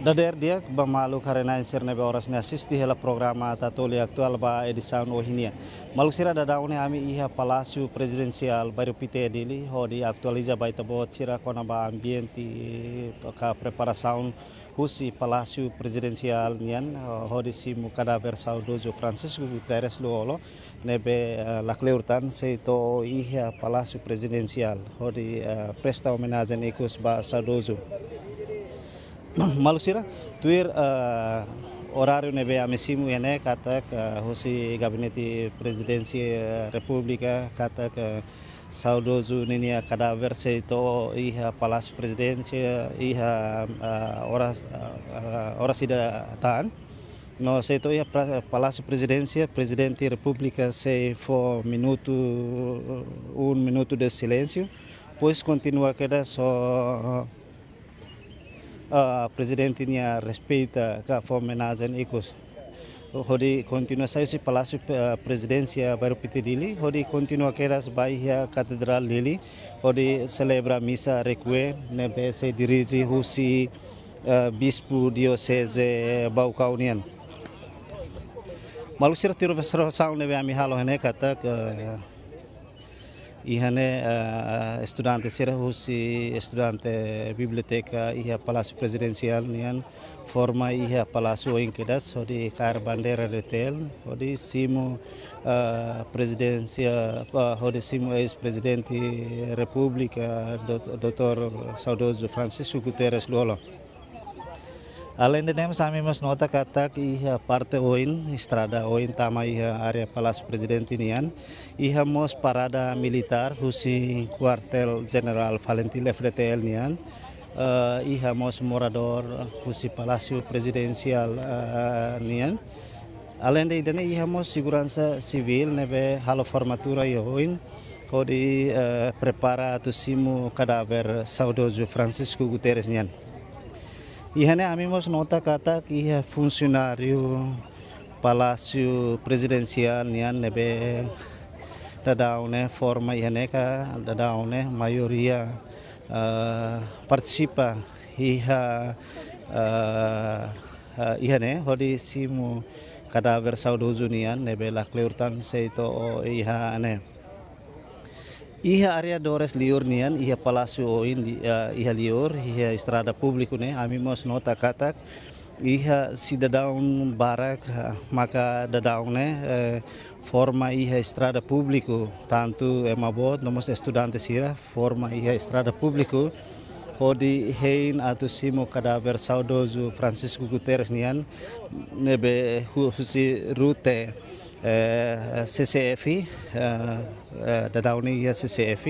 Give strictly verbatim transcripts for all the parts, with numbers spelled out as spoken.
Dadeer di'ak ba maluk haree-na'in sira ne'ebé oras ne'e asiste hela programa Tatoli Atuál ba edisaun ohin nian. Maluk sira, daudaun ne'e ami iha Palásiu Prezidensiál Bairru Pité, Dili, hodi atualiza ba ita-boot sira kona-ba ambiente ka preparasaun husi Palásiu Prezidensiál nian, eh, hodi simu kadáver saudozu Francisco Guterres Lú-Olo, ne'ebé, eh, la kleur tan sei to'o iha Palásiu Prezidensiál, hodi, eh, presta omenajen ikus ba saudozu. Maluk sira, tuir, eh, oráriu ne'ebé ami simu iha ne'e katak, eh, husi Gabinete Prezidénsia Repúblika katak, eh, saudozu ninia kadáver sei to'o iha Palásiu Prezidénsia iha, ah, oras, ah, ah, oras ida tan. No sei to'o iha pra-, Palásiu Prezidénsia, Prezidente Repúblika sei fó minutu, um minuto de silêncio. Depois kontinua kedas ho ah, Prezidente nia respeita ka fó omenajen ikus. Hodi kontinua sai husi Palásiu, eh, Prezidénsia Bairru Pité, Dili, hodi kontinua kedas ba iha Katedrál Dili, hodi selebra misa requiem ne'ebé sei dirije husi, eh, Bispu Dioseze Baucau nian. Maluk sira, tuir observasaun ne'ebé ami halo iha ne'e katak, eh, iha ne'e, eh, estudante sira husi estudante biblioteka iha Palásiu Prezidensiál nian forma iha palásiu oin kedas hodi kaer bandeira D T L, hodi simu, eh, prezidénsia, eh, hodi simu eis-Prezidente Repúblika, dot-, doutór saudozu Francisco Guterres Lú-Olo. Aleinde ne'e mós, ami mós nota katak iha parte oin, estrada oin tama iha área Palásiu Prezidente nian, iha mós parada militár husi Kuartél Jenerál FALINTIL, F D T L nian, eh, iha mós moradór husi Palásiu Prezidensiál, eh, nian. Aleinde ida-ne'e iha mós seguransa sivíl ne'ebé halo formatura iha oin, hodi, eh, prepara atu simu kadáver saudozu Francisco Guterres nian. Iha ne'e ami mós nota katak iha funsionáriu Palásiu Prezidensiál nian ne'ebé daudaun ne'e forma iha ne'e ka daudaun ne'e maioria, eh, partisipa iha, eh, eh, iha ne'e hodi simu kadáver saudozu nian ne'ebé la kleur tan sei to'o iha ne'e. Iha área Dores Liur nian, iha palásiu oin di, eh, iha liur, iha estrada públiku ne'e, ami mós nota katak iha sidadaun barak, eh, maka daudaun ne'e, eh, forma iha estrada públiku, tantu ema boot no mós estudante sira forma iha estrada públiku, hodi hein atu simu kadáver saudozu Francisco Guterres nian, ne'ebé hu-, husi rute, eh, C C F, eh, eh, daudaun ne'e iha C C F,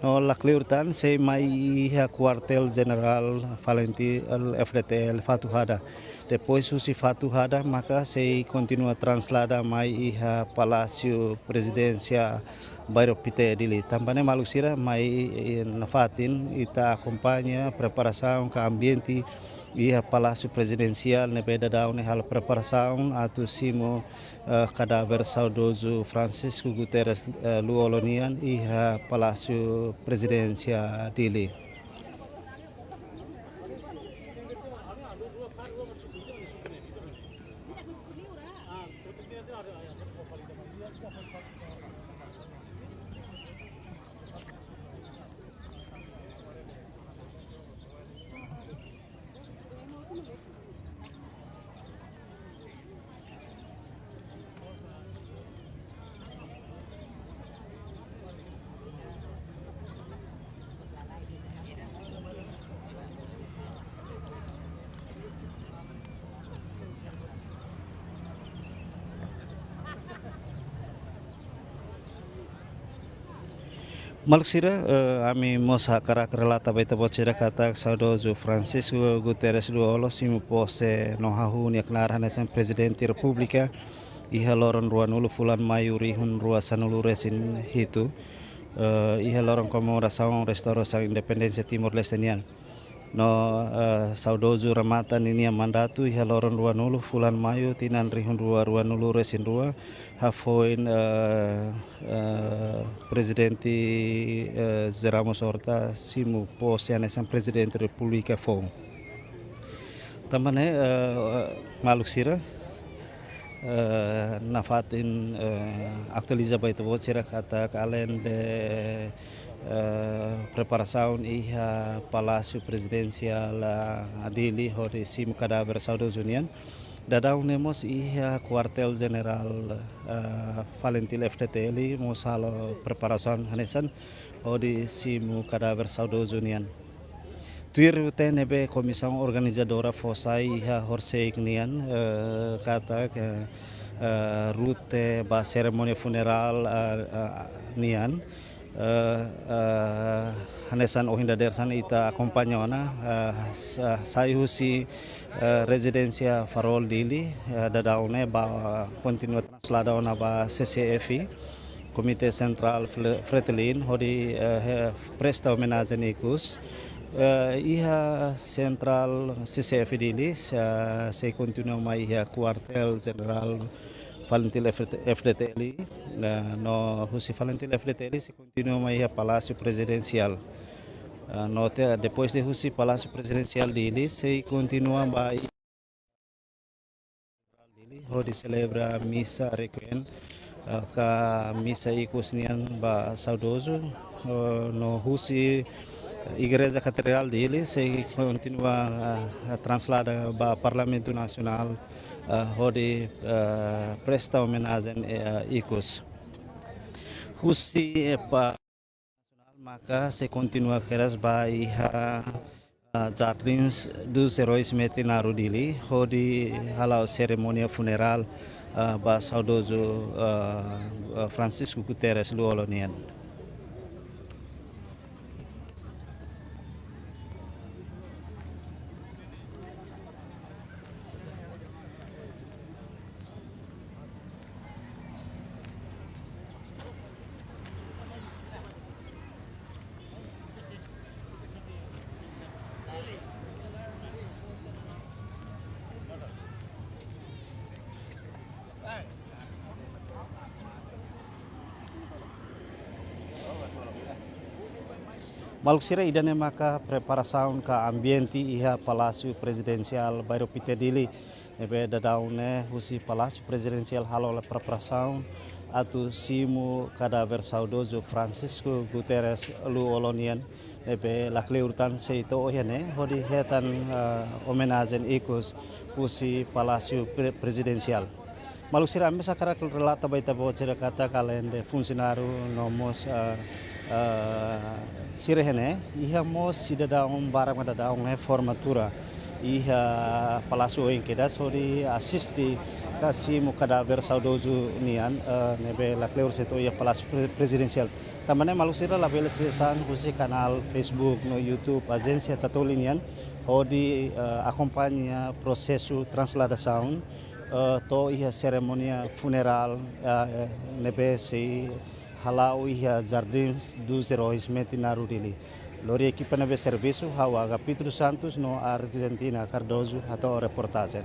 no la kleur tan sei mai iha Kuartél Jenerál FALINTIL, F D T L Fatuhada. Depois husi Fatuhada maka sei kontinua traslada mai iha Palásiu Prezidénsia Bairru Pité, Dili. Tanba ne'e maluk sira, mai, eh, nafatin ita akompaña preparasaun ka ambiente iha Palásiu Prezidensiál ne'ebé daudaun ne'e halo preparasaun atu simu, eh, kadáver saudozu Francisco Guterres, eh, Lú-Olo nian iha Palásiu Prezidénsia Dili. Maluk sira, eh, ami mós hakarak relata ba ita-boot sira katak saudozu Francisco Guterres Lú-Olo simu pose no hahú nia knaar hanesan Prezidente Repúblika iha loron ruanulu fulan Maiu rihun rua sanulu resin hitu, eh, iha loron komemorasaun restaurasaun independénsia Timor-Leste nian. No, eh, saudozu remata ninia mandatu iha loron ruanulu fulan Maiu tinan rihun rua ruanulu resin rua, hafoin, eh, eh, Prezidente, eh, José Ramos Horta simu pose hanesan Prezidente Repúblika foun. Tanba ne'e, eh, maluk sira, eh, nafatin, eh, atualiza ba ita-boot sira katak aleinde, eh, preparasaun iha Palásiu Prezidensiál, eh, Dili hodi simu kadáver saudozu nian. Daudaun ne'e mós iha Kuartél Jenerál, eh, Falintil F-FDTL mós halo preparasaun hanesan hodi simu kadáver saudozu nian. Tuir rute ne'ebé komisaun organizadora fó sai iha horisehik nian, eh, katak, eh, rute ba serimónia funerál, eh, eh, nian, eh, eh, hanesan ohin dadeer-saan ita akompaña ona, eh, sa-, sai husi, eh, rezidénsia Farol Dili, eh, daudaun ne'e ba, eh, kontinua traslada ona ba C C F, Komité Sentrál Fre-, Fretilin, hodi, eh, he-, presta omenajen ikus. Eh, iha Sentrál C C F Dili, eh, sei kontinua mai iha Kuartél Jenerál Falintil F-, F-FDTL, eh, no husi Falintil F-FDTL sei kontinua mai iha Palásiu Prezidensiál. Eh, no te-, depois de husi Palásiu Prezidensiál Dili, sei kontinua ba i-, Dili, hodi selebra misa requiem, eh, ka misa ikus nian ba saudozu, eh, no husi Igreja Katedrál Dili, sei kontinua, eh, traslada ba Parlamentu Nasionál, eh, hodi, eh, presta omenajen, eh, ikus. Husi, eh, pa-, maka sei kontinua kedas ba iha, ah, Jardins dos Heróis Metinaro Dili, hodi hala'o serimónia funerál, ah, ba saudozu, ah, ah, Francisco Guterres Lú-Olo nian. Maluk sira, ida-ne'e maka preparasaun ka ambiente iha Palásiu Prezidensiál Bairro Pité Dili, ne'ebé daudaun ne'e husi Palásiu Prezidensiál halo ona preparasaun atu simu kadáver saudozu Francisco Guterres Lú-Olo nian, ne'ebé lakleur tan sei to'o iha ne'e hodi hetan, eh, omenajen ikus husi Palásiu Pre-, Prezidensiál. Maluk sira, ami sakarak relata ba ita-boot sira katak aleinde funsionáriu no mós, eh, eh, sira iha ne'e, iha mós sidadaun barak mak daudaun ne'e formatura iha Palásiu oin kedas hodi asiste ka simu kadáver saudozu nian, eh, ne'ebé lakleur sei to'o iha Palásiu Pre-, Prezidensiál. Tanba ne'e maluk sira labele sesán husi kanál Facebook no YouTube Ajénsia Tatoli nian hodi, eh, akompaña prosesu trasladasaun, eh, to'o iha serimónia funerál, eh, ne'ebé sei hala'o iha Jardins dos Heróis Metinaro Dili. Lori ekipa ne'ebé servisu, ha'u Agapito dos Santos no Argentina Cardoso hato'o reportajen.